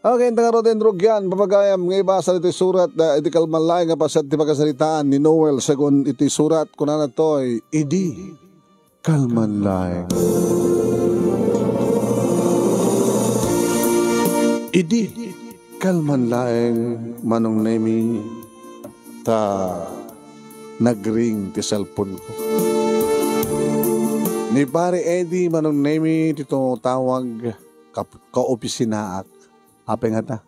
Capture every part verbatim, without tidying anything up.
Okay, inta ngarud, Enrog, yan, papagayam nga ibasa ditoy surat, ah, idi kalman laeng nga paset ti pakasaritaan ni Noel segun iti surat, kunana toy, idi kalman laeng. Idi kalman laeng, Manong Nemi, ta nagring ti cellphone ko. Ni Pare Eddie, Manong Nemi, ti tumatawag, kap-, kaopisinaak. Apay ngata?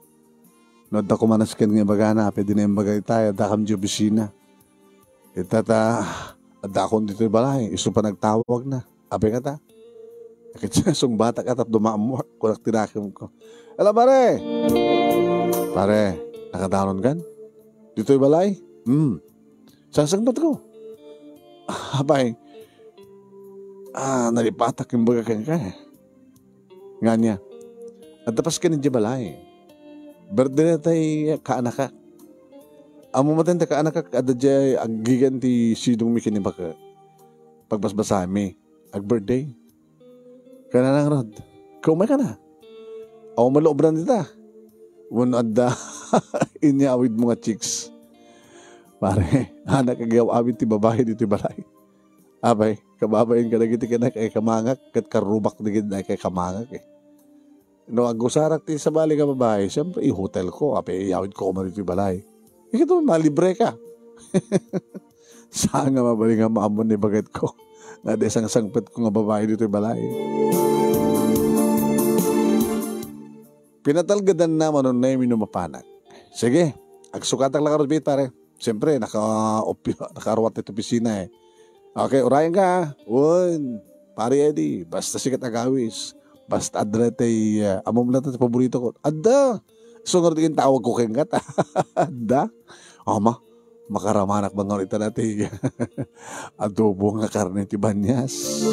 No adda kumanes ken nga ibagana, apay di na imbaga ita, adda kam di opisina. Ita ta, adda akon ditoy balay, isu pa nagtawag na. Apay ngata? Ket sungbatak ata dumaammo, kunak ti nakem ko. Ala, pare! Pare, nakadaron kan? Ditoy balay? Hmm. Sasangbat ko. Apay, ah, nalipatak imbaga kenka, eh. Ngania, adda pasken idiay balay. Birthday na tay kaanakak. Ammo maten ta kaanakak, adda diay aggigan ti sidongmi ken ni Baka. Pagbasbasami, agbirthday. Kanana ngarud, kaumay ka na. Awan met la ubran dita. Wenno adda inyawidmo nga chicks. Pare, anak, agyaw-awid ti babai ditoy balay. Apay, kababain kadagiti ken nakakamangak, ket karrubak dagiti nakakamangak, eh. No agusarak ti sabali nga babai, siyempre, ihotel ko, apay, iyawid ko koma ditoy balay. Iket malibre ka. Saan nga mabalin nga maammo ni baket ko nga di sangsangpet ko nga babai ditoy balay. Pinatalgedan na Manong Nemi no mapanak. Sige, agsukatak la ngarud, pare. Siyempre, naka-, opi-, nakaruat ti opisina, eh. Okay, urayen ka, ah. Wen, Pare Eddie, basta sikat agawis. Basta adda tay, ah, ammom la ti paborito ko. Adda! So, ngarud, intawag ko kenka ta. Adda? Ama, makaramanak ba ngarud ita dati? Adobo nga karne ti banias.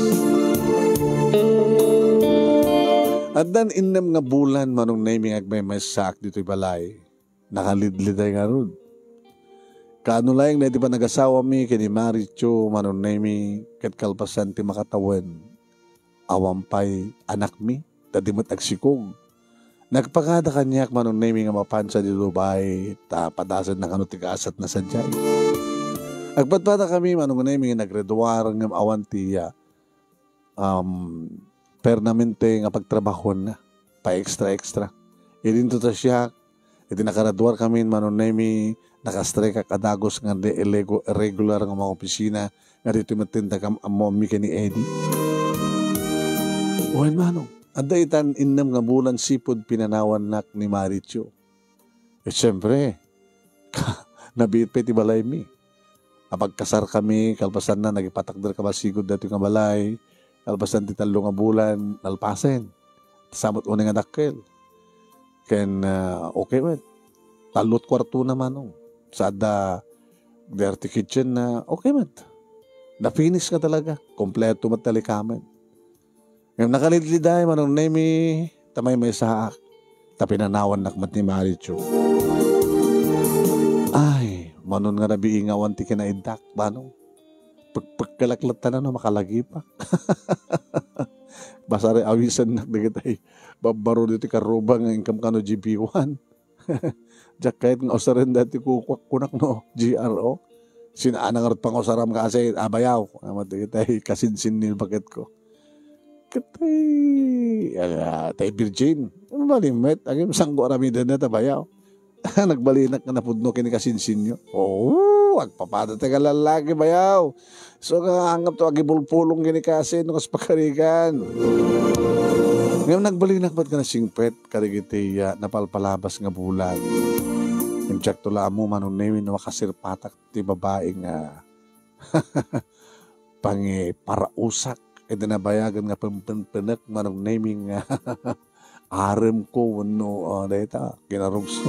Addan innem nga bulan, Manong Nemi, nga agmaymaysaak ditoy balay. Nakalidliday ngarud. Kaano laeng na iti panagasawami ken ni Marichu, Manong Nemi, ket kalpasan ti makatawen, awan pay anakmi, ta di met agsikog. Nagpakada kaniak, Manong Nemi, nga mapan sadi Dubai, ta padasenna kano ti kaasatna sadiay. Agpadpadakami, Manong Nemi, nga nagreduar ngem awan ti, ah, um, permanente nga pagtrabahuenna, pa-extra-extra. Idinto ta siak, iti nakareduarkami, Manong Nemi, naka-strike ak a dagus nga di irregu-, irregular nga mga opisina, nga ditoy met ti nagam-, ammomi ken ni Eddie. Wen, Manong, adda itan innem nga bulan sipud pinanawannak ni Marichu. Eh, siyempre, nabiit pay ti balaymi. Apagkasarkami, kalpasanna, nagipatakder kami a sigud daytoy nga balay, kalpasan ti tallo nga bulan, nalpasen. Sa met unay nga dakkel. Ken, ah, okay met. Tallo ti kuartona, Manong. Sa adda dirty kitchen na, okay met. Na-finish nga talaga. Kompleto met ti likamen. Ngem nakalidliday, Manong Nemi, ta maymaysaak, ta pinanawannak met ni Marichu. Ay, Manong, nga nabiingawan ti kinaiddak, Manong. Pekpekkelak latta no makalagipak. Basari awisennak dagiti babbaro ditoy karrubang nga inkam kano G P one. Diak kayat nga usaren daytoy kukuak, kunak no, G R O. Sinaanang ngarud pangusaram kasi, a, bayaw. Amat dagiti kasinsin ni baketko. Ket tay, ala, tay virgin. Mabalin met, agim sanggo aramidenna ta bayaw. Nagbalinak nga napudno ken ni kasinsinyo. Oo, agpapada ti kalallaki, bayaw. So, nga anggato agibulpulong ken ni kasin, no, kas pakarigan. Ngem nagbalinak met nga nasingpet kadagiti, ah, napalpalabas nga bulan. Ngem diakto la ammo, Manong Nemi, no makasirpatak ti babai nga pangiparaosak iti nabayagen nga pempenpenek, Manong Nemi, nga aremko wenno, ah, dayta, kinarugso.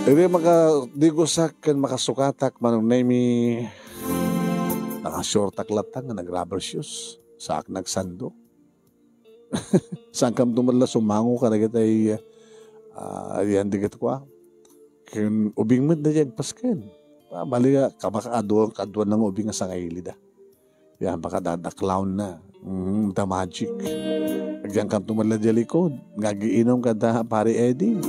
Iti makadigusak ken makasukatak, Manong Nemi, naka-short ak latta nga nag-rubber shoes. Saak nagsando. Saan kam duman la sumango kadagitay, ah, yan di ket kua. Ken ubing met daydi agpasken. Ah, bali nga, kamaka-, aduan, kaduan nga ubing nga sangailid, ah. Yan, baka da, da clown na. Mm, da magic. Agyankanto met la diay likud nga agiinum kada Pare Eddie.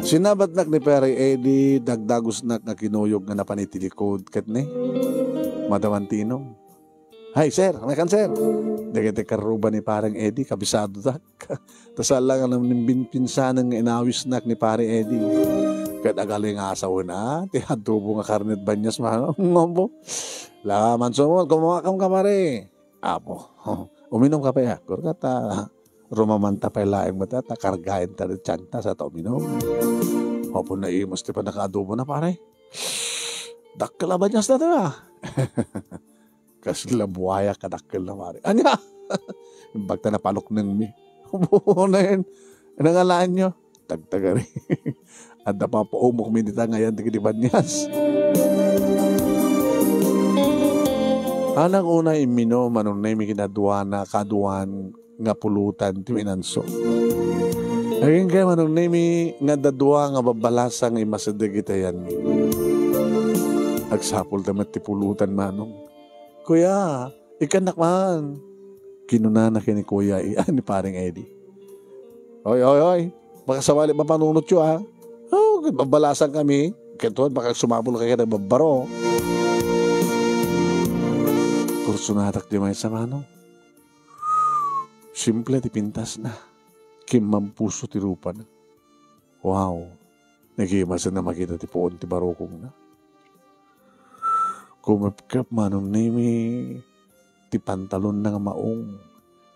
Sinabatnak ni Pare Eddie, dagdagusnak nga kinuyog nga napan iti likud, ket ne, madawan ti inum. "Hi, sir. May kan, sir?" Dagiti karruba ni Pareng Eddie, kabisadoda. Ta saan la nga naminpinsanen nga inawisnak ni Pare Eddie. Ket agaling nga asawen, a, ti adobo nga karnet banias, mano. Ngombo. La, Manso mo, kumuha kam ka, pare. Apo. Uminom ka pay, a. Kurka ta, rumamanta pay laeng met ta, ta kargaen ta ti tianta, sa ta uminom. Apo, naimas ti pannakaadobo na, pare. Dakkel a banias na to, a. Kasla buaya kadakkel na, pare. Ania? Imbag ta napaluknengmi. Buonen. Nangalaanyo. Tagtagari. Adda papaumok mi dita ngayan ti kidi banias. Anak una imminum, Manong Nemi, kinaduana, kaduan nga pulutan ti minanso. Agingga, Manong Nemi, nga adda dua nga babbalasang nga immasideg iti ayanmi. Agsapulda met ti pulutan, Manong. "Kuya, ikkannak man," kinunana ken ni Kuya i-, ni Pareng Eddie. "Oy, oy, oy, baka sawali mapanunotyo, a. O, babbalasang kami, ket wen, baka sumapul ka ken babbaro." Kursunatak diay maysa, Manong. Simple ti pintasna. Kimmampuso ti rupana. Wow! Nagimasen a makita ti puon ti barukongna. Kumepkep, Manong Nemi, ti pantalonna nga maong,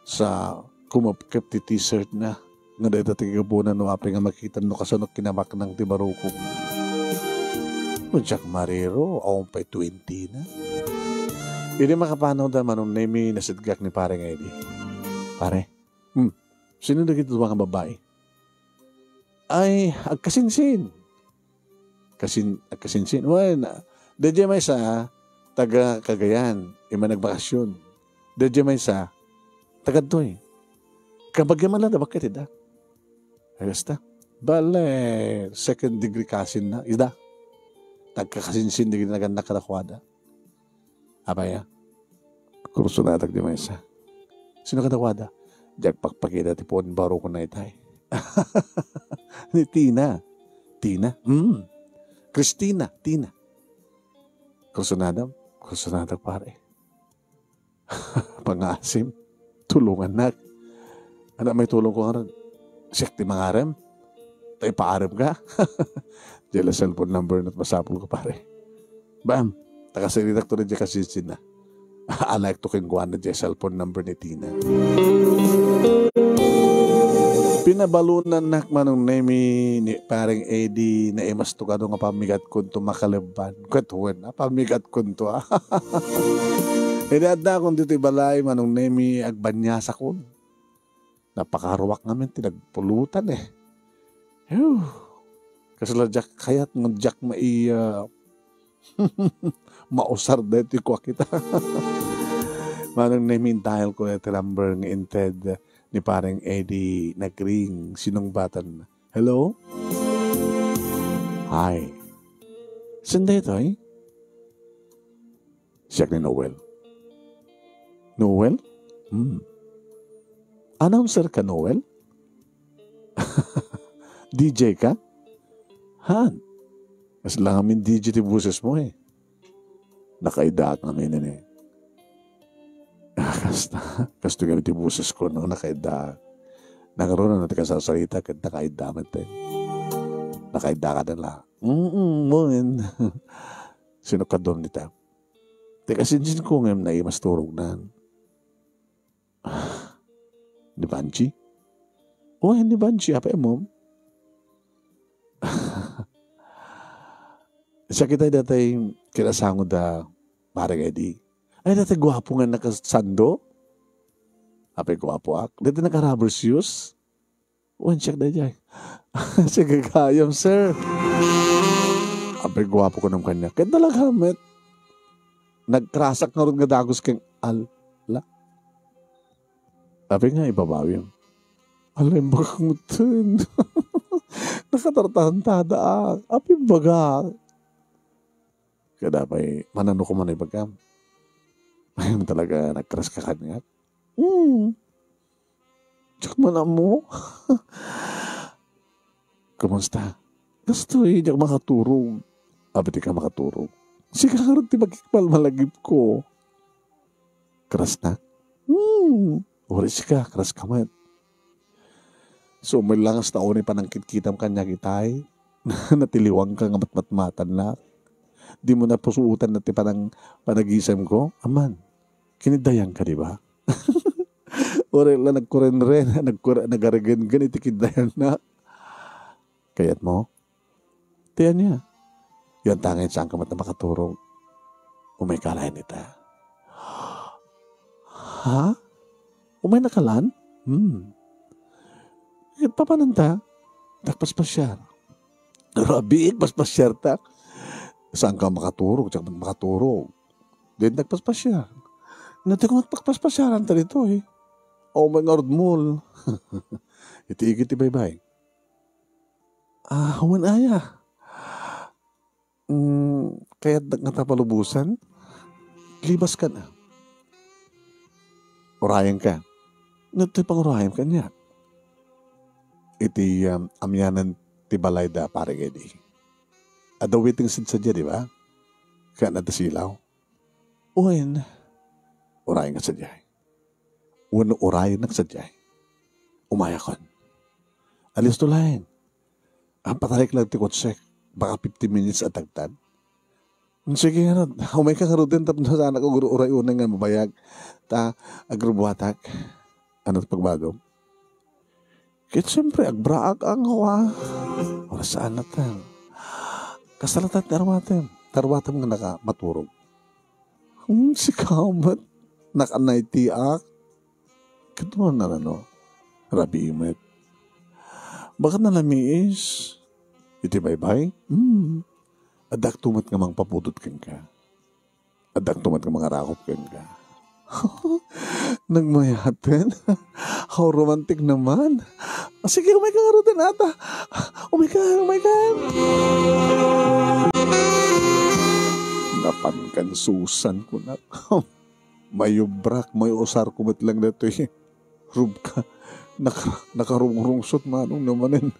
sa kumepkep ti t-shirtna, nga dayta ti gapuna no apay nga makitam no kasano kinabaknang ti barukong. No diak mariro, awan pay twenty na. Idi makapanawda, Manong Nemi, nasidgak ni Pareng Eddie. "Pare, hmm, sino dagiti dua nga babbai?" "Ay, agkasinsin." "Kasin-, agkasinsin?" "Wen, a, daydiay maysa, taga Cagayan, immay nagbakasyon. Daydiay maysa, taga ditoy. Kabagian man la da bakket ida." Ay, kasta. Bale, second degree cousin na, ida. Tagkakasinsin dagiti nagannak kadakuada. Apay, a? Kursunadak diay maysa. Sino kadakuada? Diak pakpakita ti puon barukonna itay. Ni Tina. Tina? Mm. Christina, Tina. Kursunadam? Kursunadak, pare. Pangaasim. Tulongannak. Ania may tulongko ngarud? Siak ti mangarem? Ta ipaarem ka? Diay la cellphone number na masapul ko, pare. Bam, ta kasaritak to na diay kasinsinna. Alayek to kenkuana diay cellphone number ni Tina. Pinabalonannak, Manong Nemi, ni Pareng Eddie, naimas to kano nga pammigatkonto makalebban. Ket wen, a, pammigatkonto, a. Idi addakon ditoy balay, Manong Nemi, agbaniasakon. Napakaruak ngamin ti nagpulutan, e. Hew! Kasla diak kayat nga diak mai-, a, mausar daytoy kuak ita. Manong Nemi, dial ko ti number nga inted ni Pareng Eddie, nagring, sinungbatan. "Hello? Hi. Saan daytoy?" "Siak ni Noel." "Noel? Hmm. Announcer ka, Noel? D J ka?" "Han. Kasla ngamin D J ti boses mo, e. Nakaiddaak ngamin, e." "A, kasta. Kastoy ngamin ti bosesko, no? Nakaiddaak. Nangruna no ti kasarsarita, ket nakaidda met, e. Nakaidda ka da la." "Mm, wen." "Sino kadua dita?" "Ti kasinsinko ngem naimas turognan." "Ni Banji?" "Wen, ni Banji. Apay a, mom?" "Siak itay datay kinasango da Pareng Eddie." "Ay, datay guapo nga nakasando?" "Apay, guapoak. Datay naka-rubber shoes?" "Wen, siak daydiay." "Sige gayam, sir." Apay, guapo, kunam kaniak. Ket talaga met. Nagrasak ngarud nga dagus ken, ala. Apay nga ibabawim? Ala, imbagak metten. Nakatartarantadaak. Apay imbagak? Ket apay, manano koma ibagam? Ngem talaga nagkraska kaniak. Hmm. Diak man ammo. Kumusta? Kastoy, diak makaturog. Apay dika makaturog? Sika ngarud ti makikmalmalagipko. Krasnak? Hmm. Uray sika, kraska met. So, umay langas ta unay panangkitkitam kaniak itay. Natiliwangka nga matmatmatannak. Dimo napusuotan na ti panang-, panagisemko? Aman, kiniddayanka, di ba? Uray la nagkurenren, nagkur-, nagaregengen iti kiddayannak. Kayatmo? Ti ania? Yan tangay saanka met a makaturog. Umayka laeng ita. Ha? Umaynaka laeng? Hmm. Ket papananta? Nagpaspasiar. Rabiik, paspasiartak. Saanka makaturog, diak makaturog. Diak nagpaspasiar. Nati ko nagpaspasiaranta ditoy. O, may ngarud mall. Iti igid ti baybay. Ah, wen aya? Mm, kayatdak ngata palubosan? Libas ka na. Urayenka. Natoy pangurayem kaniak. Iti, um, amianan ti balay da pare Eddie. Adda waiting shed sadiay, di ba? Kayat na da silaw. Wen, urayenka sadiay. Wenno urayennak sadiay. Umayakon. Alisto laeng. Ah, patarik lang ti kotsek. Baka fifteen minutes a tagtad. Sige, ano, umayka ngaruden tapno saanak ur-, uray unay nga mabayag. Ta, agrubuatak. Ano ti pagbagom? Ket siyempre, agbraak ang hawa. Ora saan natin. Kasalatat ti arwatem. Ti arwatem nga naka-, maturog. Hmm, sika met. Nakanaytiak. Ket no, ano, rabii met. Baket nalamiis iti baybay? Hmm. Addak to met nga mangpapudot kenka. Addak to met nga mangarakop kenka. Nagmayaten? How romantic naman. Ah, sige, umayka ngaruden ata. Umayka, umayka. Napankan Susan, kunak. Mayubrak, mayusarko met lang datoy. Rubka, naka-, nakarungrungsot manong no manen.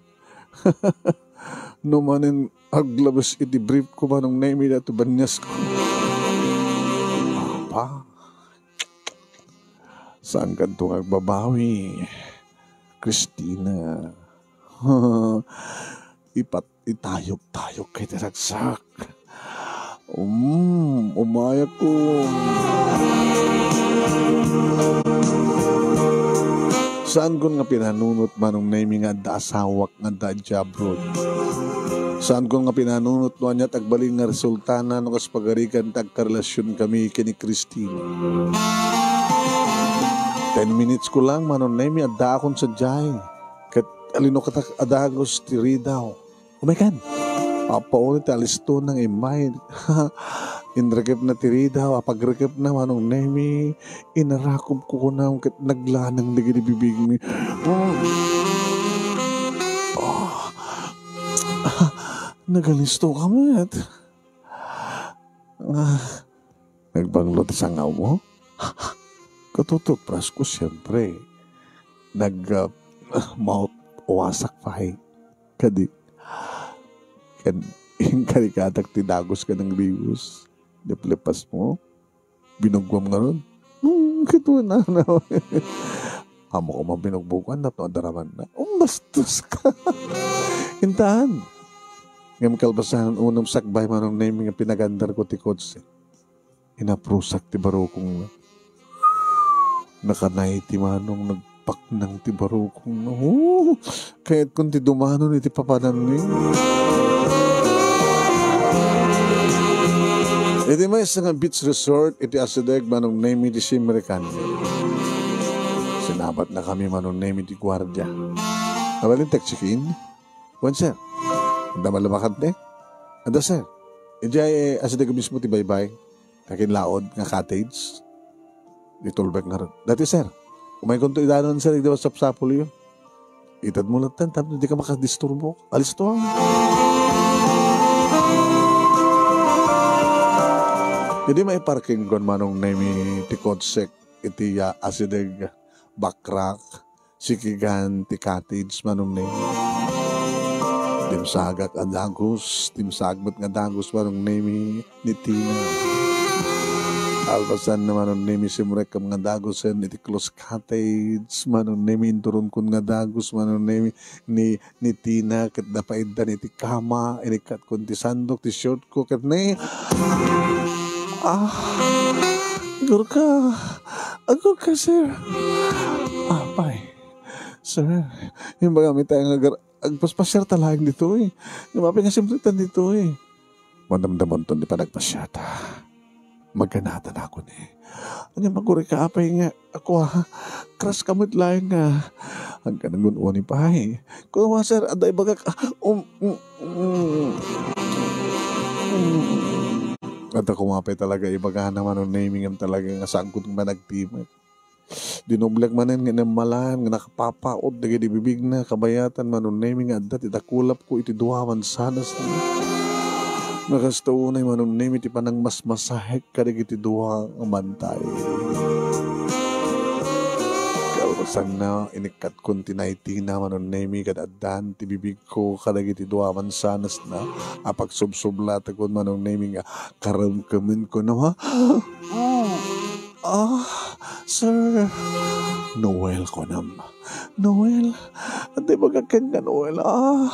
No manen aglabes iti brief ko manong Nemi datoy baniasko. Apa? Saankanto nga agbabawi, Christina? Ipat-, itayok-tayok kay ti ragsak. Um, umayakon. Saankon nga pinanunot manong Nemi nga adda asawak nga adda idiay abroad. Saankon nga pinanunot no aniat agbalin nga resultana no kas pagarigan ta agkarelasionkami ken ni Christina. Ten minutes ko lang, manong Nemi, addaakon sadiay. Ket alinukatak a dagus ti ridaw. Umaykan. Apaon ti alisto nang immay. Inrekepna ti ridaw, apagrekepna manong Nemi, inarakop ko kunam ket naglanang dagiti bibigmi. Oh. Nagalisto ka met. Ah, nagbanglo ti sangawmo? Katututprasko, siempre. Nag, ah, mouthwash-ak pay. Kadi, kan, inkarikatak ti dagus ken nangrius. Leplepasmo? Binugwam ngarud? Hmm, kito na, na. Amo ko man binugbugan, tapno adaraman na. Umbastos ka. Intaan. Ngem kalpasan, unam sakbay manong Nemi nga pinagandar ko ti kotse. Inaprusak ti barukong na. Nakanay ti manong nagpaknang ti barukong na. Oh, kayatkon ti dumanon iti papananmi. Iti maysa nga beach resort iti asideg manong Nemi ti Simrikan. Sinabat na kami manong Nemi ti guardia. Nabalin tag check-in? Wen, sir. Adda malabakante? Adda, sir. Idiay, eh, asideg mismo ti baybay. Kakinlaod nga cottage. Di tulbek ngarud. Dati, sir. Umaykonto idanon, sir, igdi sapsapulyo. Itedmo latta tapno dika makadisturbo. Alisto. Idi maiparking kon manong Nemi ti kotsek. iti, ah, asideg, bakrak, sikigan ti cottage, Manong Nemi. Dimsagak a dagus, dimsag met nga dagus, Manong Nemi, ni Tina. Kalpasanna, Manong Nemi, simrekam nga dagusen iti close cottage, Manong Nemi, inturonkon nga dagus, Manong Nemi, ni, ni Tina, ket napaiddan iti kama, inikkatkon ti sandok, ti short ko, ket ni, ah, agurka, agurka, sir. Apay, sir, imbagami tayo nga agar-, agpaspasiar ta laeng ditoy. Ngem apay nga simrektan ditoy? Madamdamanton ti panagpasiarta. Magkanatan ako ni. Ania, magurika apay nga ako, ha? Crush ka met laeng nga. Agkanangun-oni pay. Kuno, sir, adda ibagak, ah, um, um, um, um. Adda koma pay talaga ibagana, Manong Nemi, ngem talaga nga saan ko nga nagtimek. Dinoblek manen nga inammalan nga nakapapaot dagiti bibigna, kabayatan, Manong Nemi, nga adda ti dakulapko iti dua a mansanas. Nga kasta unay, Manong Nemi, ti panangmasmasahek kadagiti dua nga bantay. Kalpasanna, inikkatkon ti naitina, Manong Nemi, ket addan ti bibigko kadagiti dua a mansanasna a pagsubsublatakon, Manong Nemi, nga karemkemen kuno, ha? Ah, sir. Noel, kunam. Noel, adda ibagak kenka, Noel. Ah,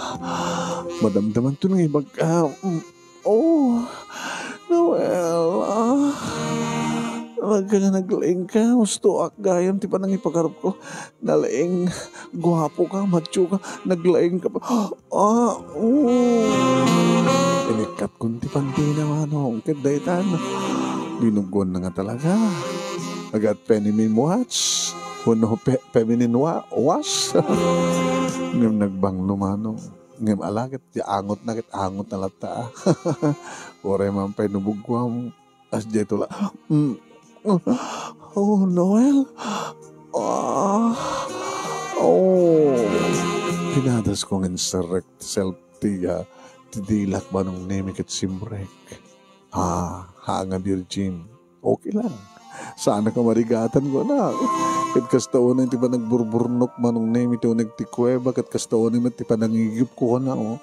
madamdamanton nga ibagak. Mm. Oh, Noel, ah. Talaga nga naglaingka. Husto ak gayam ti panangipagarupko. Nalaing, guapo ka, macho ka, naglaing ka pa. Ah, oh. Inikkatkon ti pantina, Manong, ket daytan, binuggoanna nga talaga. Agat feminine watch, wenno fe-, feminine wa-, wash. Ngem nagbanglo, Manong. Ngem ala ket ti angotna ket angot na latta, ah. Uray man pay no buggoam, As diay tula. Mm. Oh, Noel. Ah. Oh. Pinadasko nga inserrek ti self ti, ah, ti dilak, Manong Nemi, ket simrek. Ah, ha nga virgin. Okay lang. Saanak a marigatan, kunak. Ket kasta unay ti panagburburnok, Manong Nemi, ti uneg ti kuweba, ket kasta unay met ti panangigipko, kunak, oh.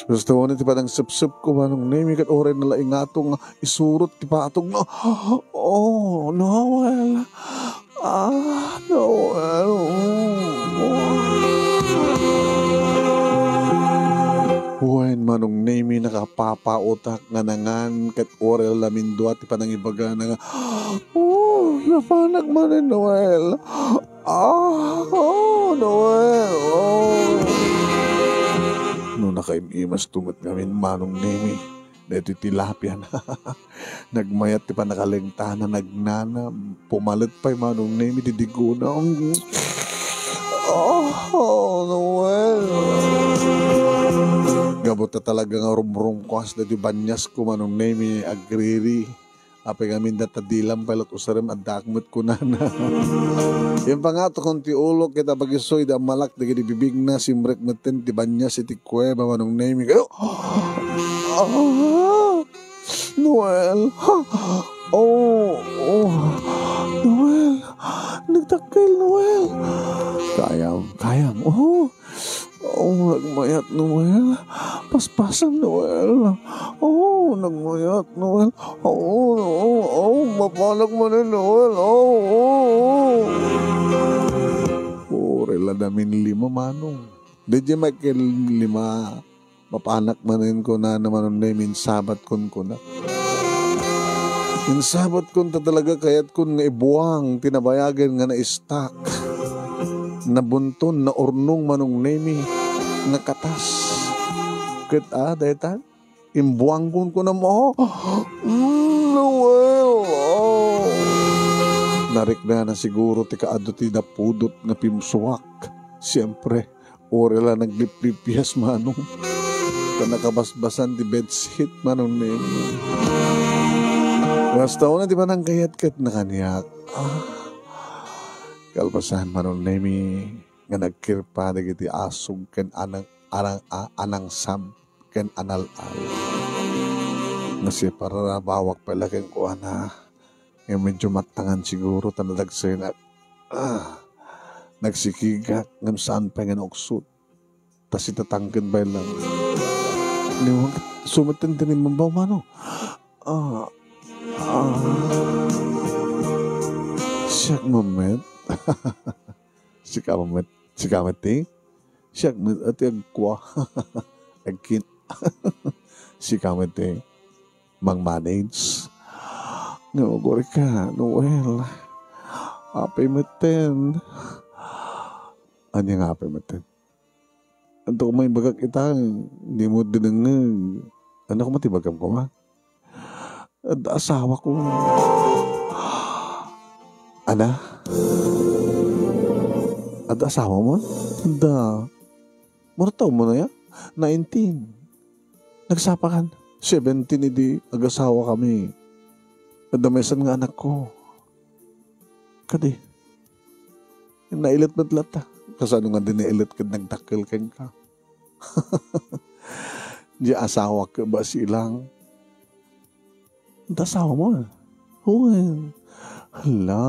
Gusto mo na ti panangsepsepko, Manong Nemi, ket uray nalaing nga ato nga isurot ti patog na. Oh, Noel. Ah, Noel. Wen, Manong Nemi, nakapapaotak nga nangan, ket uray lamindua ti panangibagana nga, "Oh, napanak manen, Noel." Ah, oh, Noel, oh. No nakaim-imasto met ngamin, Manong Nemi, daytoy tilapia na. Nagmayat ti panakalengtana, nagnanam. Pumalet pay, Manong Nemi, ti digona. Mm. Oh, oh, Noel. Gapu ta talaga nga rumrumkuas daytoy baniasko, Manong Nemi, agriri. Apay ngamin dayta dilam pay lat usarem, addaak met kunana. Impangatokon ti ulok ket apagisuy da malak dagiti bibigna, simrek metten ti banias iti kuweba, Manong Nemi. Kayo! Ah! Noel! Oh! Oh! Noel! Nagdakkel, Noel! Kayam, kayam. Oh! Oh, nagmayat, Noel. Paspasam, Noel. Oh, nagmayat, Noel. Oh, oh, oh, mapanak manen, Noel. Oh, oh, oh. Uray la namin lima, Manong. Daydiay maikil lima, mapanak manen kunana, Manong Nemi, insabat kun kuna. Insabat kun ta talaga kayat kun nga ibuang ti nabayagen nga naistak. Nabunton, naurnong, Manong Nemi, nga katas. Ket, ah, dayta, imbuangkon kunam, oh, mm, Noel, oh. Nariknana siguro ti kaadu ti napudot nga pimsuak. Siempre, uray la nagliplipias, Manong. Ta nakabasbasan ti bedsheet, Manong Nemi. Basta una ti panangkayat ket nakaniak. Ah. Kalpasan, Manong Nemi, nga nagkirpa dagiti asog ken anang-, anang-, a-, anangsam ken anal-al. Nga sipararabawak pay la kenkuana. Ngem medyo mattangan siguro ta nadagsenak. Ah, nagsikigak ngem saan pay nga nauksot. Ta sitatangken pay lang. Ni, sumetten ti rimmaw, mano? Ah, ah. Siak met. Sika met, sika met ti? Siak met ti agkua. Agkin-, sika met ti mangmanage. Nga ugurika, Noel. Apay metten. Ania nga apay metten? Anto koma ibagak ita, dimo dinengngeg. Ania koma ti ibagam koma? Adda asawak. Ana? Adda asawam? Adda. Mura taonmo aya? Nineteen. Nagsapakan. Seventeen idi agasawakami. Adda maysa nga anakko. Kadi. Nailet met latta. Kasano nga di nailet ket nagdakkel kenka? Di asawak ket basi lang. Adda asawam? Wen. Hala.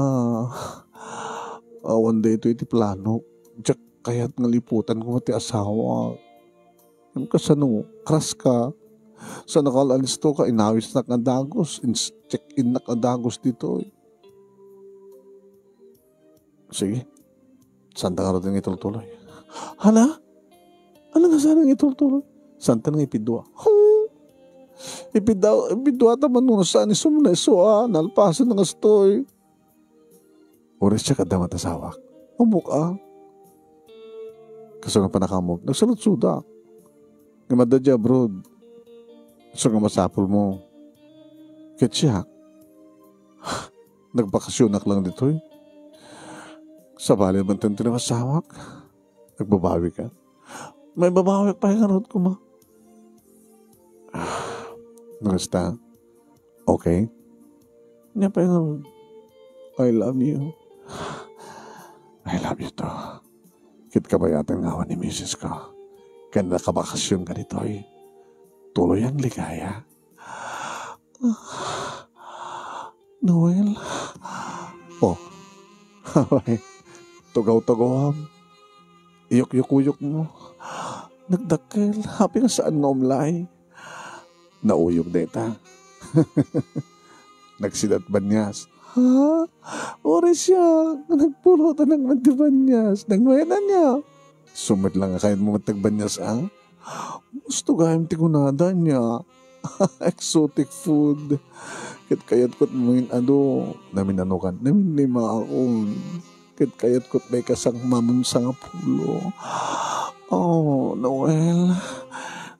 Awan daytoy ti planok. Diak kayat nga liputan koma ti asawak. Ngem kasano, crush ka. Sa nakal-alisto ka, inawisnak nga dagus, ins-, check-innak nga dagus ditoy. Sige. Santa ngarud nga itultuloy. Hala? Ania nga saan nga itultuloy? Santa nga ipidua. Huh? Ipidua, ipidua ta man no saan isu nga isu a, nalpasen nga stoy. Uray siak adda met asawak. Ammok a. Kaso nga panakaammo, nagsaludsodak. Ngem adda di abroad. Isu nga masapulmo. Ket siak, nagbakasionak lang ditoy. Sabali met ti masawak. Nagbabawi ka? Maibabawi pay ngarud koma. Ah, no kasta, okay. Ania pay ngarud? I love you. I love you too. Ket kabayatan nga awan ni misis ko. Ken nakabakasyon ka ditoy. Tuloy ang ligaya. Noel. Oh. Tugaw-tugawam. Iyukyukuyokmo. Nagdakkel. Apay nga saan nga umlay? Nauyog dayta. Nagsidat banias. Ha? Uray siak. Nagpulotanak met ti banias. Nagmayan ania? Isu met lang a kayatmo met ti agbanias, a? Gusto gayam ti kunada nia. Exotic food. Ket kayatko ti mamin-adu. Namin-anukan. Namin-limaon. Ket kayatko ti maikasang mamon sangapulo. Oh, Noel.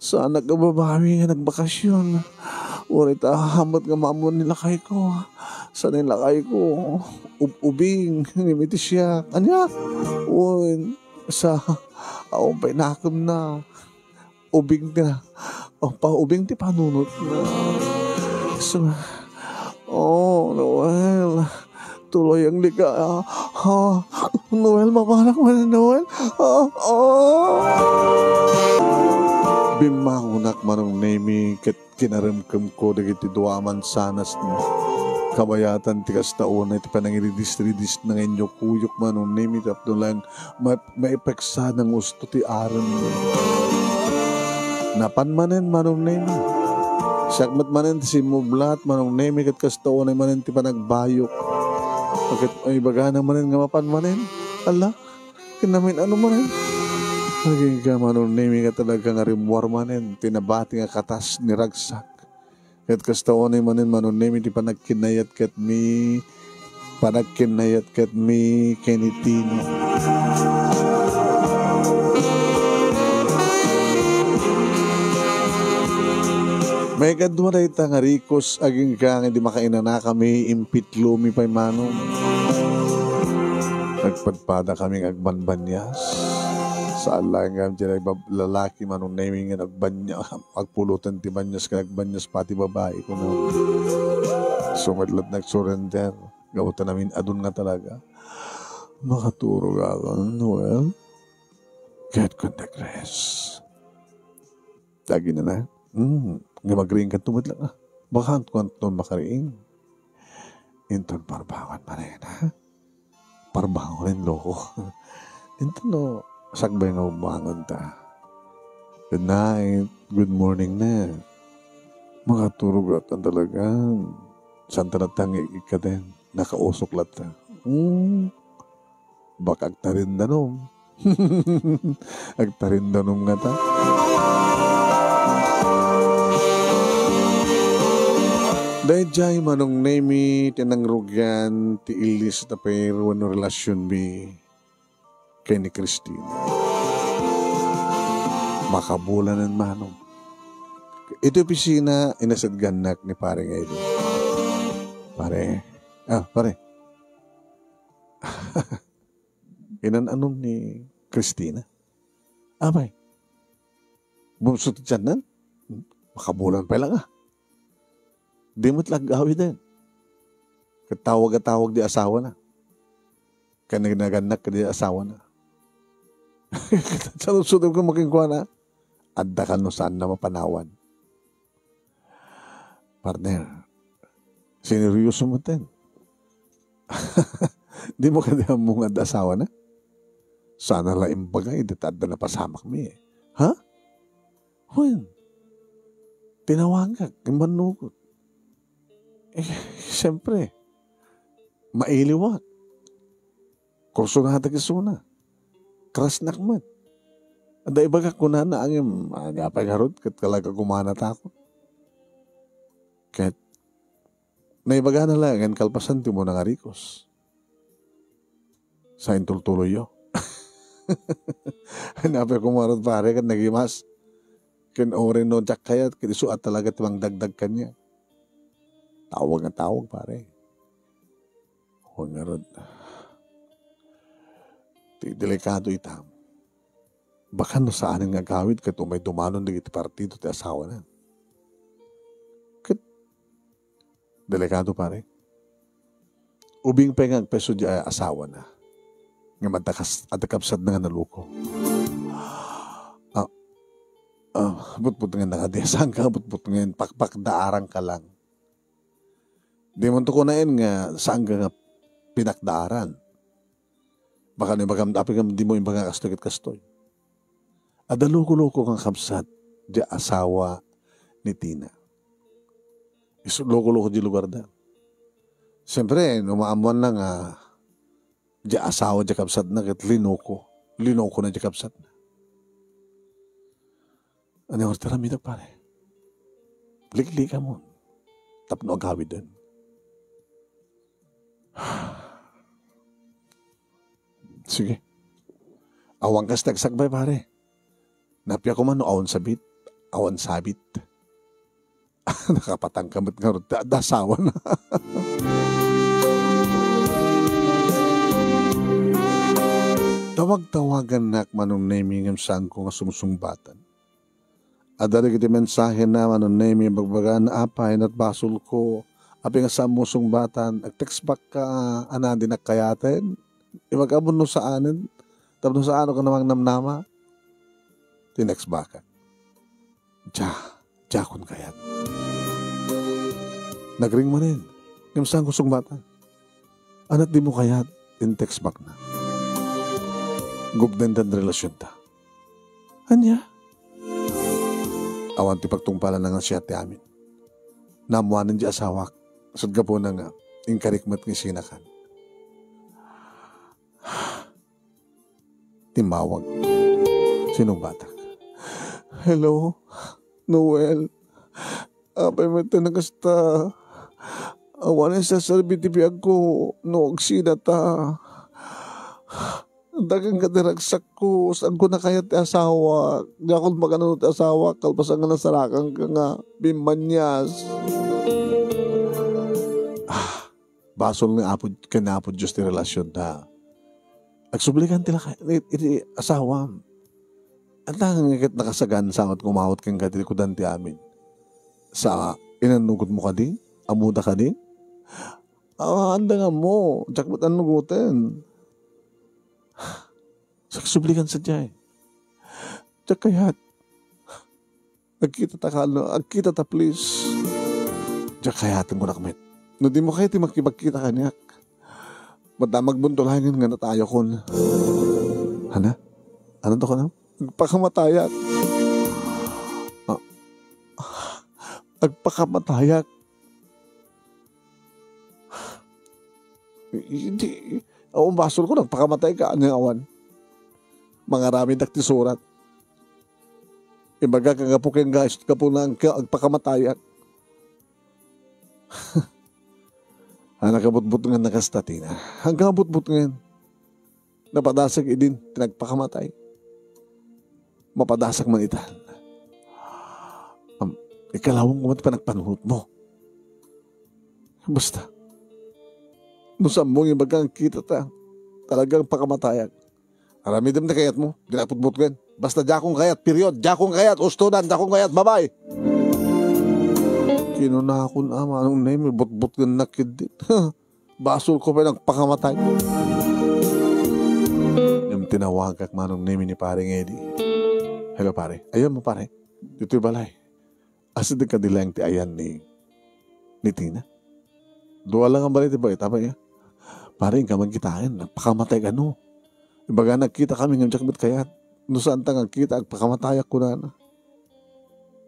Saanak nga babawi nga nagbakasyon. Uray ta ahamot nga mamon ni lakayko. Sa ni lakayko, ub-ubing, ngem iti siak. Ania? Wen, sa, awan pay nakemna. Ubing ti na, o, pa-, ubing ti panunotna. So, oh, Noel. Tuloy ang liga, ah. Ha? Noel, mapanak man, Noel. Ah, ah. Bimmangonak, Manong Nemi, ket kinaremkemko dagiti dua a mansanas. Kabayatan ti kasta unay ti panangiridis-ridis nga inyukuyok, Manong Nemi, tapno lang ma-, maipeksa nga usto ti arem. Napan manen, Manong Nemi. Siak met manen ti simmublat, Manong Nemi, ket kasta unay manen ti panagbayok. Ket ibagana manen nga mapan manen. Ala, ken namin-anu manen. Agingga, Manong Nemi, nga talaga nga rimmuar manen ti nabati nga katas ni ragsak. Ket kasta unay manen, Manong Nemi, ti panagkinayat ket mi-, panagkinayat ket mi ken ni Tino. Maikadua dayta nga rikos, agingga nga idi makainanakami, impitlomi pay, Manong. Nagpadpadakami nga agbanbanias. Saan laeng nga diay bab-, lalaki, Manong Nemi, nga agbanya-, agpulotan ti banias ken agbanias pay ti babai, kunak. Isu met latta nagsurrender. Gapu ta namin-adun nga talaga. Makaturog a, Noel? Kayatko ti agrest. Dagina na. Hmm, nga magriing kanto met lang, a. Baka anto, anto makariing. Inton parbangon manen, ha? Parbangon, loko. Inton no, sakbay nga umbangon ta. Good night, good morning na. Makaturog latta talaga. Saan ta latta nga ikikaten? Nakausok latta. Hmm. Baka agtarindanom. Agtarindanom ngata. Daydiay Manong Nemi ti nangrugian ti illis ta pair wenno relasionmi ken ni Christine. Makabulanen, Manong. Iti opisina, inasidgannak ni Pare Eddie. Pare. Ah, pare. Inan-anom ni Christina. Apay, bumso ti tiannan? Makabulan pay la nga. Di met la agawiden. Ket tawag a tawag di asawana. Ket nagnagannak di asawana. Saludsodem koma kenkuana, adda kano saanna mapanawan. Partner, sineryoso metten. Dimo kadi ammo nga adda asawana? Sana la imbaga idi ta adda napasamakmi, eh. Ha? Wen, tinawagak, immannukot. Eh, siyempre, mailiwak. Kursonadak isuna. Crushnak met. Adda ibagak kunana, ngem, ania pay ngarud, ket talaga kumana takot. Ket, naibagana laeng, kalpasan ti umuna nga rikos. Sa intultuloyyo. Napay kumarot, pare, ket nagimas. Ken uray no diak kayat, ket isu a talaga ti mangdagdag kaniak. Tawag nga tawag, pare. Awan ngarud. Ti delikado ita. Baka no saanen nga agawid ket umay dumanon dagiti partido ti asawana. Ket delikado, pare. Ubing pay nga agpayso di asawana. Ngem adda kas-, adda kabsatna nga naluko. Ah, ah, butbutngenna kadi. Saan ka butbutngen? Pakpakdaaranka lang. Di man to kunaen nga saan ka nga pinakdaaran. Baka no ibagam, apay ngem dimo ibaga kastoy ket kastoy. Adda loko-loko nga kabsat, di asawa ni Tina. Isu loko-loko di lugarda. Siyempre, no maammoanna nga di asawa di kabsatna ket linoko. Linokona di kabsatna. Ania ngarud ti aramidek, pare? Liklikamon tapno agawiden. Sige. Awan kas ti agsakbay, pare. Napia koma no awan sabit, awan sabit. Nakapatangka met ngarud ta adda asawana. Tawag-tawagannak Manong Nemi ngem saanko nga sumsungbatan. Adda dagiti mensahena Manong Nemi, ibagbagan, apay, no basolko, apay nga saanmo sungbatan, ag-text back ka, a, a, dinak kayaten. Ibagam no saanen, tapno saanok a namangnamnama. Tinext back. Dia, diakon kayat. Nagring manen, ngem saanko sungbatan. Ania ti dimo kayat, in-text back na. Gubden ti relasionta. Ania? Awan ti pagtungpalan nga siak ti amin. Naammoanen ti asawak, ket gapuna nga inkarik met nga isinakan. Timmawag. Sinungbatak. Hello, Noel. Apay met ti nakasta? Awan a serserbi ti biagko no agsinata. Dagan kadi ragsakko, saanko a kayat ti asawa. Diakon makanano ti asawa, kalpasan nga nasarakanka nga bimmanias. Ah, basol nga Apo, ken Apo Dios ti relasionta. Agsublikan ti laka-, iti asawam. Ania nga ket nakasagan sa ket umawat kenka ti likudan ti amin. Sa inannugotmo kadi? Ammoda kadi? Ah, anda nga ammo, diak met annugoten. Sa agsublikan sadiay. Diak kayat. Agkitata, kalno, agkitata, please. Diak kayaten, kunak met. No dimo kayat ti makipagkita kaniak, madamag buntolangen nga natayokon. Hana? Ano to ka na? Agpakamatayak. Ah, agpakamatayak. Hindi. Ang basolko, nagpakamatay ka, ania awan? Mangaramidak ti surat. Ibaga ka gapu ken guys, gapu na ang ka-, agpakamatayak. Ang nakabutbutngan na kasta, Tina. Ang kabutbutngan. Napadasag idin ti nagpakamatay. Mapadasag man itan. Am, ikalawang ko man ti panagpanunot mo. Basta. No saan mo nga ibaga ang kita ta, talagang pakamatayak. Aramidem ti kayat mo, di nakaputbutngan. Basta diakon kayat, period. Diakon kayat, ustunan, diakon kayat, babay. Kinunakon, ama, anong name, butbutngan na kid. Basol ko pa nagpakamatay. Ngem tinawagak manong name ni Pareng Eddie. Hello, pare. Ayan mo, pare. Dito'y balay. Asa di ka dilayang ti ayan ni, ni Tina? Dua lang ang balay, di ba? Itama iya. Pare, inka man kitaen. Nagpakamatay ka, no? Ibaga, nagkita kami, ngem diak met kayat. No saan ta nga agkita, agpakamatayak kunana.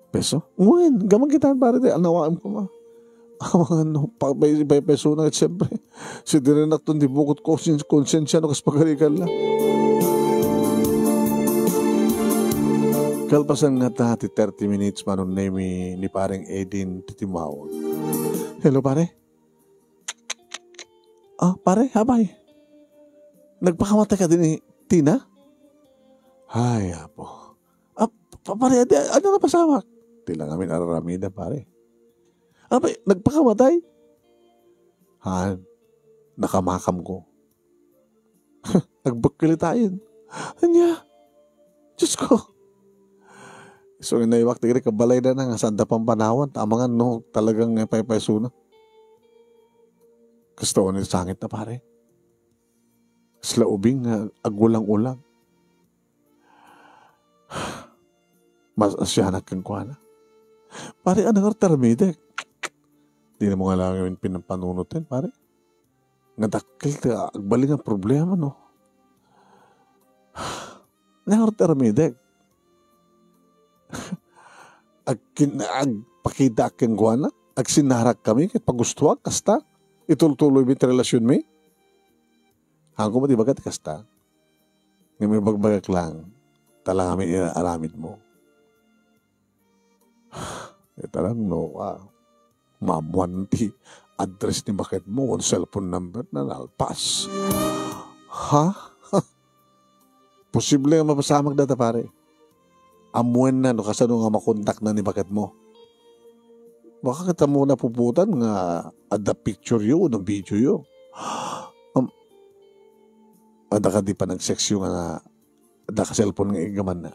Peso? Wen, gaman kita, pare, di, anawaem ko ma. Awan, no, pa, may, may peso na, siyempre. Si direnak ton di bukot ko, sin, konsensya, no, kas pagarikan lang. Kalpasan nga ta, ti thirty minutes, manong name ni, ni pareng Edin, ti timmawag. Hello, pare? Ah, pare, abay. Nagpakamatay ka din ni Tina? Ay, apo. Ah, pa-, pare, adi, ano na pasamak? Ti lang amin araramida, pare. Abay, nagpakamatay? Han, nakamakam ko. Agbakkel tayen. Anya? Diyos ko. So, inayuak ti iri kabalay na nga saan da pampanawan, ta amangan no talagang nga paypaysona. Kastoon ni sangit na, pare. Kasla ubing nga agulang-ulang. Mas asyanak kenkuana. Pare, ano nga termidek? Di na mo nga lang yung pinampanunutin, pare. Nga dakkel ti agbalin nga problema, no? Nga nga termidek? Agkin-, agpakita kenkuana? Agsinarag kami ket pagustuak kasta? Itultuloy mi ti relasyon mi? Haanko met ibaga ti kasta. Ngem ibagbagak lang, ta lang amin inaramid mo. Ita lang no, ah, maammuan ti address ni baket mo, ken cellphone number na nalpas. Ha? Posible nga mapasamak data, pare. Ammuenna no kasano nga makontakna ni baket mo. Baka kita mo napuputan nga adda picture yo no video yo. Am-, adda ka di panagsex yo nga adda ka cellphone nga igamanna.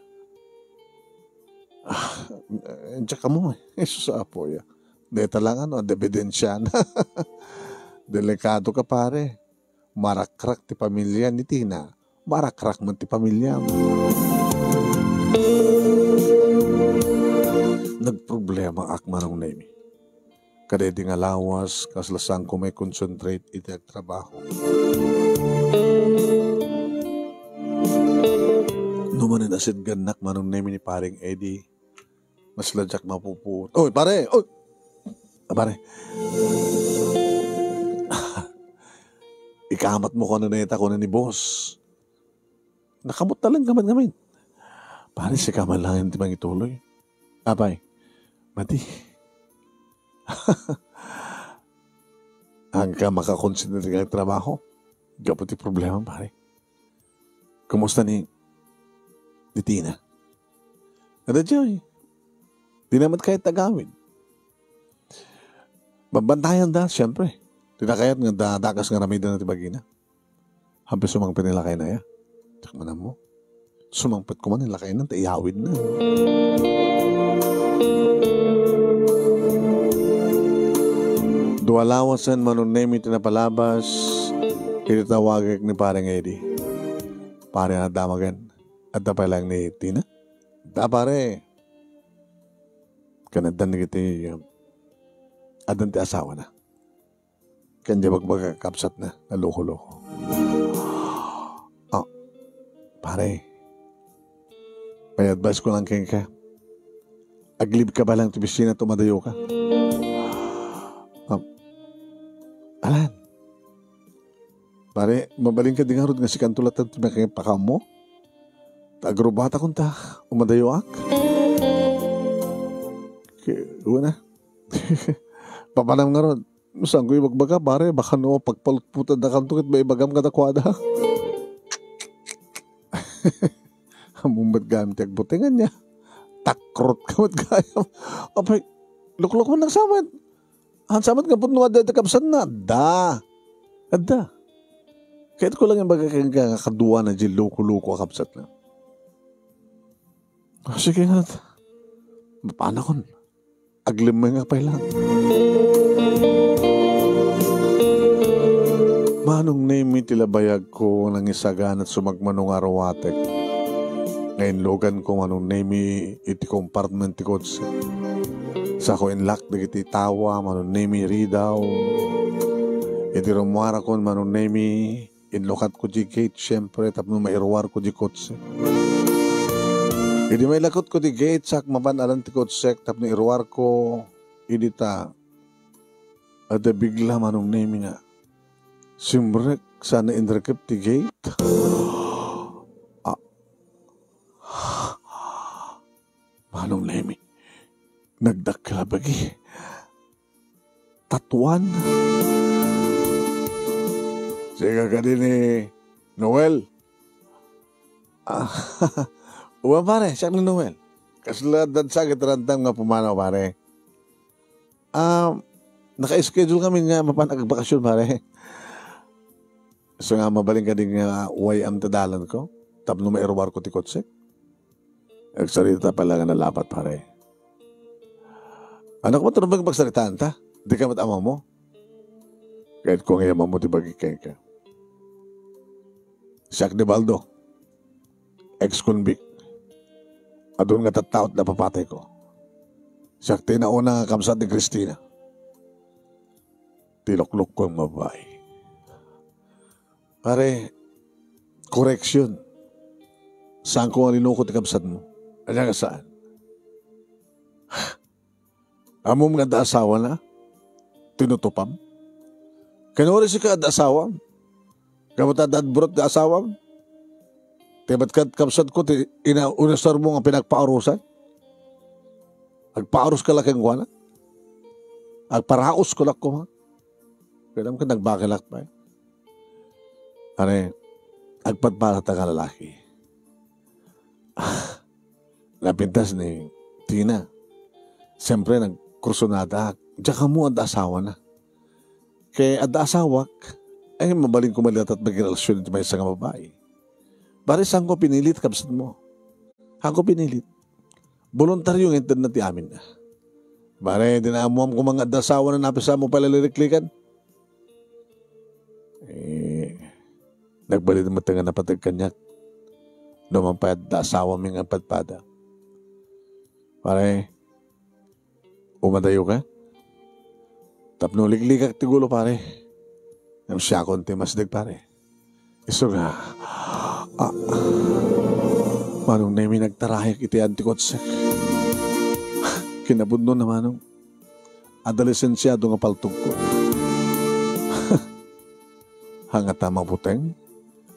Ah, diak kamo, eh. Jesus, Apo, ya. Deta lang, ano, adda ebidensya na. Delikado ka, pare. Marakrak ti pamilya ni Tina. Marakrak man ti pamilya mo. Nagproblema ak manong Nemi. Kadaydi nga lawas, kasla saanko mai-concentrate iti agtrabaho. No manen asidgannak manong Nemi ni Pareng Eddie, kasla diak mapupuot. Oy, pare! Oy! Ah, pare. Ikamat mo kano na ita, kuna ni boss. Nakamot na lang gamin-gamin. Pare, sika man lang ti mangituloy. Apay, mati. Agka makakonsentrate nga trabaho. Gapu ti problema, pare. Kumusta ni, ni Tina? Ada, Joy. Di naman kahit tagawid. Babantayan da, siyempre. Di na kayat nga da-, dakas nga ramidan na ti bagina. Hampir sumangpet ni lakay na ya. Tiyak man mo. Sumangpet ko man ni lakay na, ta iyawid na. Dua lawasen manong Nemi ti napalabas, iti tawagek ni Pareng Eddie. Pare, adda magen. Adda pay lang ni Tina? Da, pare. Kanaddan ni kiti, um, addan ti asawa na. Ken di bagbaga kabsatna, naloko-loko. Ah, pare, may advice ko lang kenka. Aglib ka ba lang ti opisina ta umadayo ka? Ah, alan. Pare, mabalin ka di ngarud nga sikanto latta ti makipakaammo? Ta agrubata kunta, umadayoak. Ke-, una. Papanam ngarud. Saan ko ibagbaga, pare? Baka no, pagpalutputan da kanto ket maibagam kadakuada. Ammom met gayam ti agbutengan niya. Takrot ka met gayam. Apay, luklok man nagsamat. Han samat nga pudno adda iti kabsatna. Adda. Adda. Kayat ko lang ibaga kenka nga kaduana diay loko-loko a kabsatna. Ah, sige nga. Mapanakon. Aglemmeng nga pay lang. Manong Nemi ti labayag ko, nangisaganat sumagmano nga aruatek. Nga inlugan ko Manong Nemi iti compartment ti kotse. Sako inlak dagiti tawa, Manong Nemi, ridaw. Iti rummuarakon Manong Nemi, inlukatko diay gate, siempre, tapno mairuarko diay kotse. Idi mailakutko diay gate, saak mapan-alan ti kotsek tapno iruarko, idi ta, adda bigla Manong Nemi nga simrek sana inrekep ti gate. Ah. Manong Nemi, nagdakkel a bagi. Tatuan. Sika kadi ni Noel? Ah, wen, pare, siak ni Noel. Kasla dansa ket rantam nga pumanaw, pare. Ah, naka-schedule kami nga mapan agbakasyon, pare. So nga, mabalin kadi nga uway-am ta dalanko tapno mairuarko ti kotse? Agsarita pay la nga nalapat, pare. Annak, matulog magsarita ta? Dika met ammomo? Kayatko nga ammomo ti bagi kenka. Siak ni Baldo. Ex-convict. Adun nga tattao ti napapatayko. Siak ti nauna nga kabsat ni Cristina. Ti luklokkon nga babai. Pare, correction. Saanko nga linoko ti kabsatmo. Ania nga saan? Ammom nga adda asawana? Tinutupam? Kanuri sika adda asawam? Gapu ta adda adburot ti asawam? Ti met ket kabsatko ti ina-, inusarmo nga pinagpaurusan? Agpauros ka la kenkuana? Agparaos ka la koma? Kailangan ka nagbakelak pa, eh. Are, agpadpadata nga lalaki. Ah, napintas ni Tina. Siyempre, nagkursunada. Diak ammo adda asawana. Kay adda asawak, ay, mabalin ko man latat magrelasyon iti maysa nga babai. Pare, saanko pinilit, kabsatmo? Saanko pinilit? Boluntario nga intedna ti amin. Pare, di na ammoam koma nga adda asawana, napismo pay la liriklikan. Eh, nagbalin met nga napateg kaniak. Numan pay adda asawami nga padpada. Pare, umadayo ka? Tapno liklikak ti gulo, pare. Ngem siakon ti masdeg, pare. Isu nga, ah, Manong Nemi, nagtarayak iti anti kotsek. Kinapudno na, Manong. Adda lisensiado nga paltogko. Haan ngata mabuteng?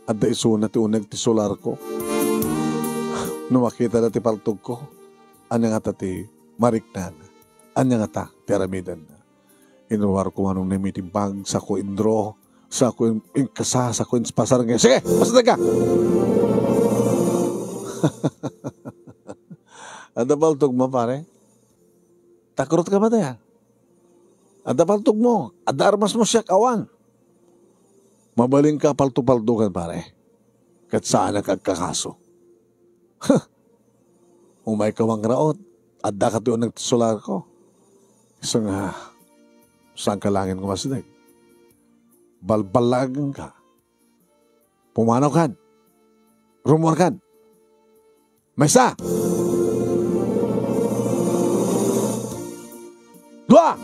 Adda isuna ti uneg ti solarko. No makitada ti paltogko, ania ngata ti mariknana? Ania ngata ti aramidenna? Inruarko Manong Nemi ti bag, saanko indraw, saanko in-, inkasa, saanko inspasar nga, "Sige, pasatag ka!" Adda paltogmo, pare? Takrot ka ba, daya? Adda paltogmo, adda armasmo, siak awan. Mabalinka palto-paltogan, pare. Ket saanak agkakaso. Huh! Umayka mangraot, addaka ti uneg ti solarko. Isu nga, saanka laengen nga umasdeg. Balballagenka. Pumanawkan. Rummuarkan. Maysa. Dua.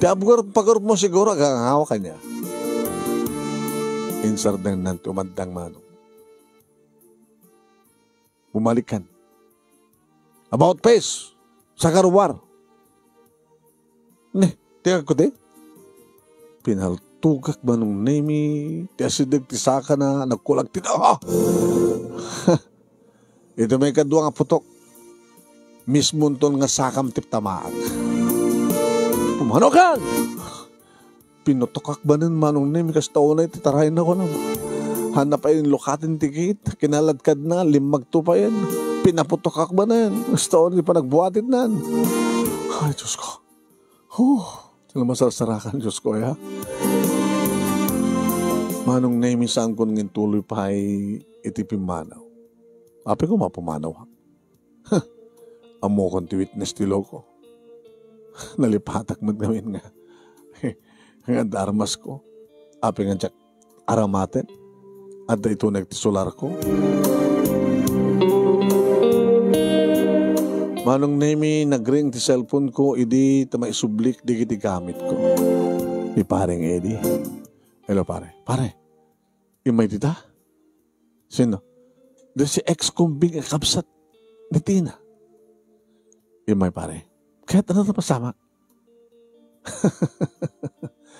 Ti abugar-, pagarup mo siguro, agangawa kaniak. Insardengnan ti umaddang Manong. Bumalik kan. About face, saka ruar. Ne, ti agkudi? Pinaltugak Manong Nemi, ti asideg ti sakana, nagkulag ti, ah! Iti maikadua nga putok, mismonton nga sakam ti tamaak. Pumanaw kan! Pinutokak manen Manong Nemi, kasta unay ti tarayna, kunam. Hanna pay inlukaten ti gate, kinaladkadna, limmagto payen. Pinaputokak manen, kasta unay ti panagbuatitnan. Ay, Diyos ko. Huh, sino masarsarakan, Diyos ko, ya? Manong Nemi, saankon nga intuloy pay iti pimmanaw. Apay koma pumanaw. Huh, ammokon ti witness ti loko. Nalipatak met ngamin nga, nga adda armasko. Apay nga diak aramaten? Adda ituneg ti solarko. Manong Nemi, nagring ti cellphone ko idi ta maisublik dagiti gamitko. Ni Pareng Eddie. Hello, pare. Pare, immay dita? Sino? Di si ex-convict a kabsat ni Tina. Immay, pare. Ket ania ti napasamak?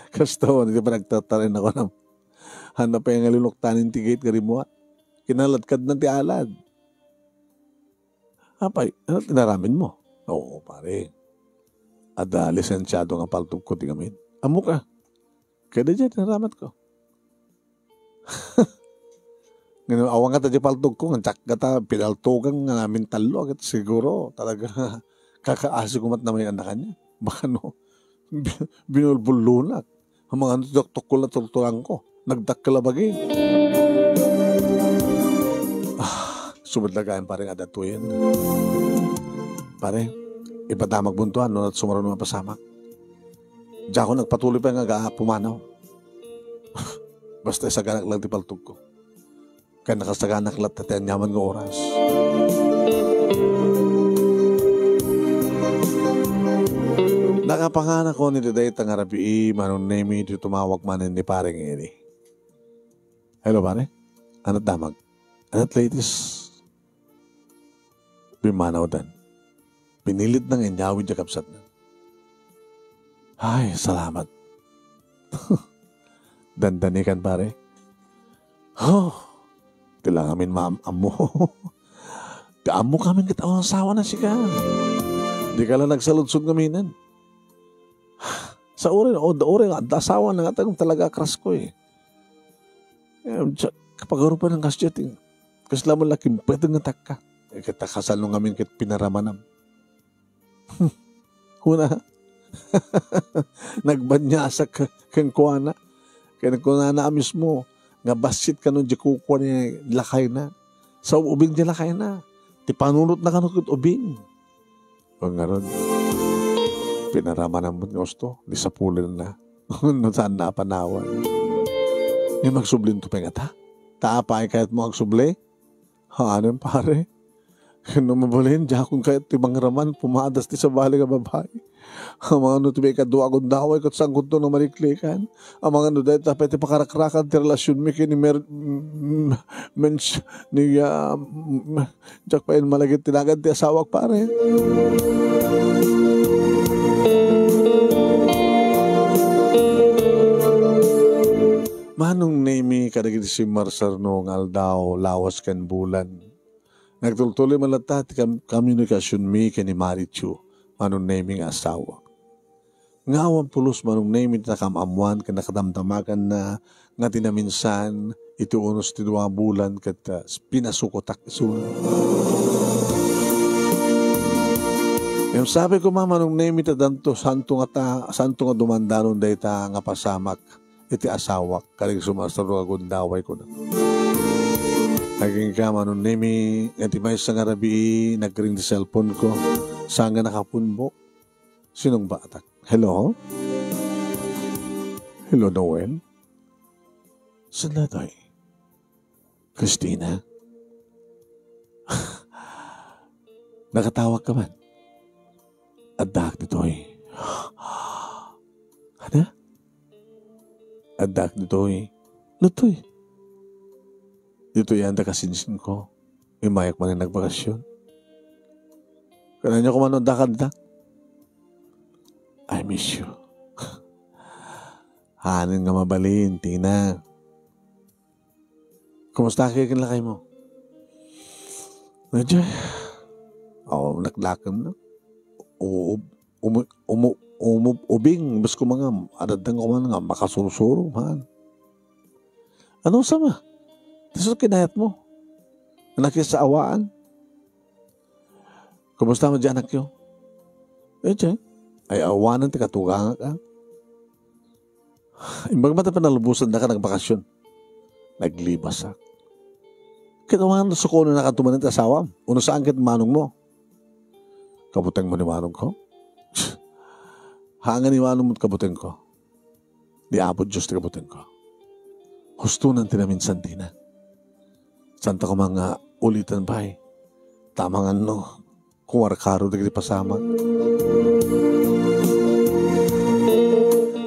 Kasta unay ti panagtartarayna, kunam. Hanna pay nga linuktanen ti gate nga rimmuar. Kinaladkadna ti alad. Apay, ania ti inaramidmo? Oo, pare. Adda lisensiado nga paltogko ti ngamin. Ammoka. Ket daydiay ti naramatko. Ngem awan nga ta di paltogko, nga diak nga ta pinaltogan nga namin tallo, ket siguro talaga kakaasi ko met na may anak kaniak. Baka no, bi-, binulbullunak. Amangan no ti tuktukol a tultulanko. Nagdakkel a bagi. Ah, sumudlagayan, pare, nga adda tuyen. Pare, ipadamagmonto, no, at sumaruno nga pasamak. Diakon agpatuloy pay nga aga pumanaw. Basta isaganak lang ti paltogko. Ken nakasaganak latta ti aniaman nga oras. Nakapanganakon iti dayta nga rabii, Manong Nemi, ti tumawag manen ni Pareng Eli. Hello, pare. Ania't damag? Ania't latest? Pimmanawdan. Pinilitna nga inyawid ti kabsatna. Ay, salamat. Dandanikan, pare. Oh, ti la ngamin maam-ammo. Ti ammok ngamin ket awan asawana sika. Dika la nagsaludsod ngaminen. Sa uray, o, da uray nga adda asawana nga, talaga a crush ko, eh. Eh, sa, kapag arupa ng kasya, ting-, kasla man la kimpwede nga takka. Eh, ket ta kasal no ngamin ket pinaramanam. Kuna, nagbanyasak kenkuana. Ken kunana a mismo, nga bassit kano di kukua ni lakayna. Sa ubing di lakayna. Ti panunotna kano ket ubing. O ngarud, pinaramanam met nga usto, di sapulenna. No saanna a panawan. Ngem agsublinto pay ngata? Ta apay kayatmo agsubli? Haanen, pare. No mabalin, diakon kayat ti mangraman, pumadas ti sabali nga babai. Amangan no ti maikadua a gundaway, ket saankonto nga maliklikan. Amangan no dayta pay ti pakarakrakan ti relasionmi ken ni Mer-, m-, m-, mens-, ni, ah, m-, diak pay malagip ti nagan ti asawak, pare. Manong Nemi, kadagiti simmarsarno nga aldaw, lawas ken bulan. Nagtultuloy man latta ti kam-, komunikasionmi ken ni Marichu, Manong Nemi nga asawa. Nga awan pulos Manong Nemi ti nakaam-ammoan ken nakadamdamaganna nga ti naminsan iti unos ti dua a bulan ket, ah, pinasukotak isuna. Ngem sapay koma Manong Nemi ta danto, saanto nga ta-, saanto nga dumandanon dayta nga pasamak iti asawak, kadagiti sumarsarno nga gundaway, kuna. Agingga, Manong Nemi, nga ti maysa nga rabii, nagring ti cellphone ko. Saan nga nakapunbok? Sinong batak? Hello? Hello, Noel? Saan daytoy? Christina? Nakatawag ka man? Addaak ditoy. Ada? Addak ditoy. Ditoy. Ditoy adda kasinsinko. Immayak manen nagbakasyon. Kanayon koma no adda kadta. I miss you. Hanen nga mabalin, Tina. Kumusta ka ken lakaymo? Medyo, oh, naklakem na. U-, umu-, umu-, umu-, ubing, bes ko mga, adadang ko man nga, makasursuro, man. Ano sama? Tiso kinayat mo? Anak sa awaan? Kumusta mo di anak yo? Eh, tiyan. Ay, awanan ti katugangak, ah. Imbag man ta panalubosan da ka nagbakasyon. Naglibasak. Ket awan sukonen na kanto manen ti asawam. Uno saan ket manong mo. Kabuteng mo ni manong ko? Hangan ni manong mo kabuteng ko. Ni Apo Diyos ti kabuteng ko. Husto nan ti naminsan dina. Santa ko mga ulitan pay. Tamangan no. Kumarkaro dagiti pasamak.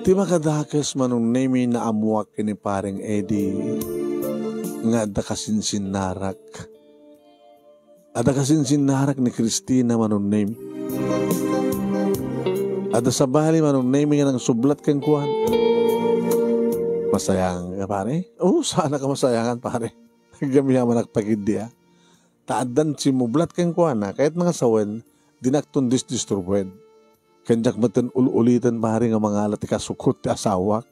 Ti makadakes manong Nemi naammuak ken ni Pareng Eddie nga adda kasinsinnarak. Adda kasinsinnarak ni Christina manong Nemi. Adda sabali manong Nemi nga nangsublat kenkuan. Masayangan ka, pare? Oo, sana ka masayangan, pare. Agyamanak pagidi, ah. Ta addan simmublat kenkuana, kayat nga sawen, dinak ton disdisturbuen. Ken diak met ul-uliten, pare, nga mangala ti kasukot ti asawak.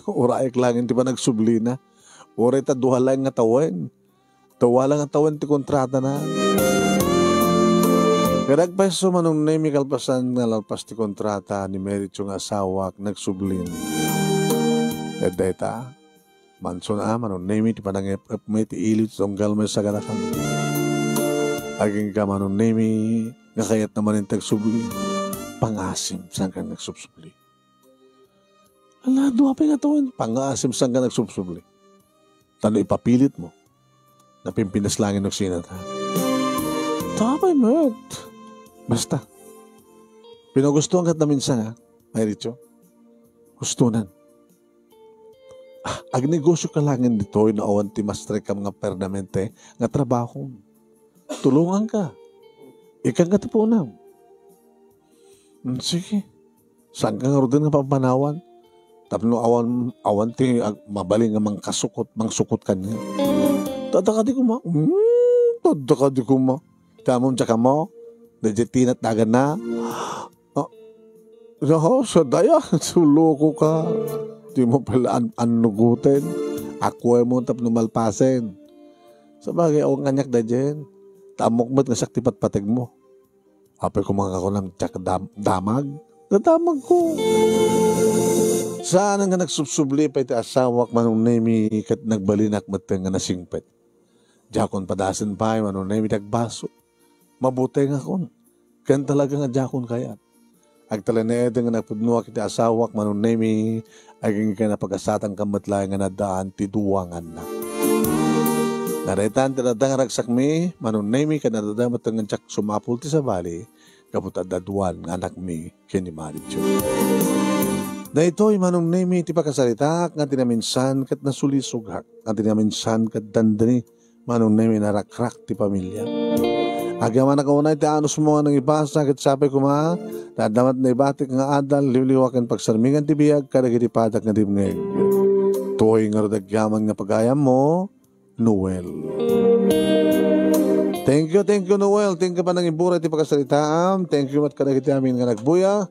Urayek laeng ti panagsublina. Uray ta dua laeng nga tawen. Dua laeng nga tawen ti kontratana. Ket agpayso manong Nemi kalpasan nga nalpas ti kontrata ni Mary Jo nga asawak, nagsublin. Ket dayta, Manson a, manong Nemi ti panangep-epmi ti ili ti tunggal met saganakan. Agingga manong Nemi nga kayatna manen ti agsubli. Pangasim, saan ka nagsubsubli? Ala, dua pay nga tawen, pangasim, saan ka nagsubsubli? Tano ipapilit mo. Napimpinas langin no sino ta. Tapay met. Basta. Pinagustuhan kat na minsan, ha? Ay, Richo. Gustunan. Ah, agnegosyo ka laeng ditoy no awan ti mastrek kam nga permanente nga trabaho. Tulongan ka. Ikan ka ti punam. Hmm, sige. Saan ka ngaruden nga pampanawan? Tapno awan, awan ti ag-, mabalin nga mangkasukot, mangsukot kaniak. Tadda kadi kuma. Hmm, tadda kadi kuma. Tamom, tsaka mo. Dayjay tinat dagan na. Ah, no, sa daya, suloko ka. Di mo pala an-, annuguten. Akuay mo tapno malpasen. Sabagay, awan kaniak dayjay. Tamok met nga siak ti patpateg mo. Apay koma nga kunam, diak dam-, damag? Dadamag ko. Saan nga nagsubsubli pay ti asawak, Manong Nemi, ket nagbalinak met nga nasingpet. Diakon padasen pay, Manong Nemi, ti agbaso. Mabutengakon. Ken talaga nga diakon kayat. Agtalinaed nga napudnoak iti asawak, Manong Nemi, agingga napagasatan ka met laeng nga naddaan ti dua nga annak. Nga daytan ti dadda nga ragsakmi, Manong Nemi, ken adda met nga diak sumapul ti sabali, gapu ta adda duan nga anakmi ken ni Mari Jo. Daytoy, Manong Nemi, ti pakasaritaak nga ti naminsan ket nasulisogak, nga ti naminsan ket dandani, Manong Nemi, narakrak ti pamilya. Agyamanak unay ti anusmo nga nangibasa ket sapay koma, ta adda met naibatik nga adal, liwliwa ken pagsarmingan ti biag kadagiti padak nga dimngeg. Tuy ngarud agyaman nga pagayammo, Noel. Thank you, thank you, Noel. Thank you panangiburay ti pakasaritaam. Thank you met kadagiti amin nga nagbuya.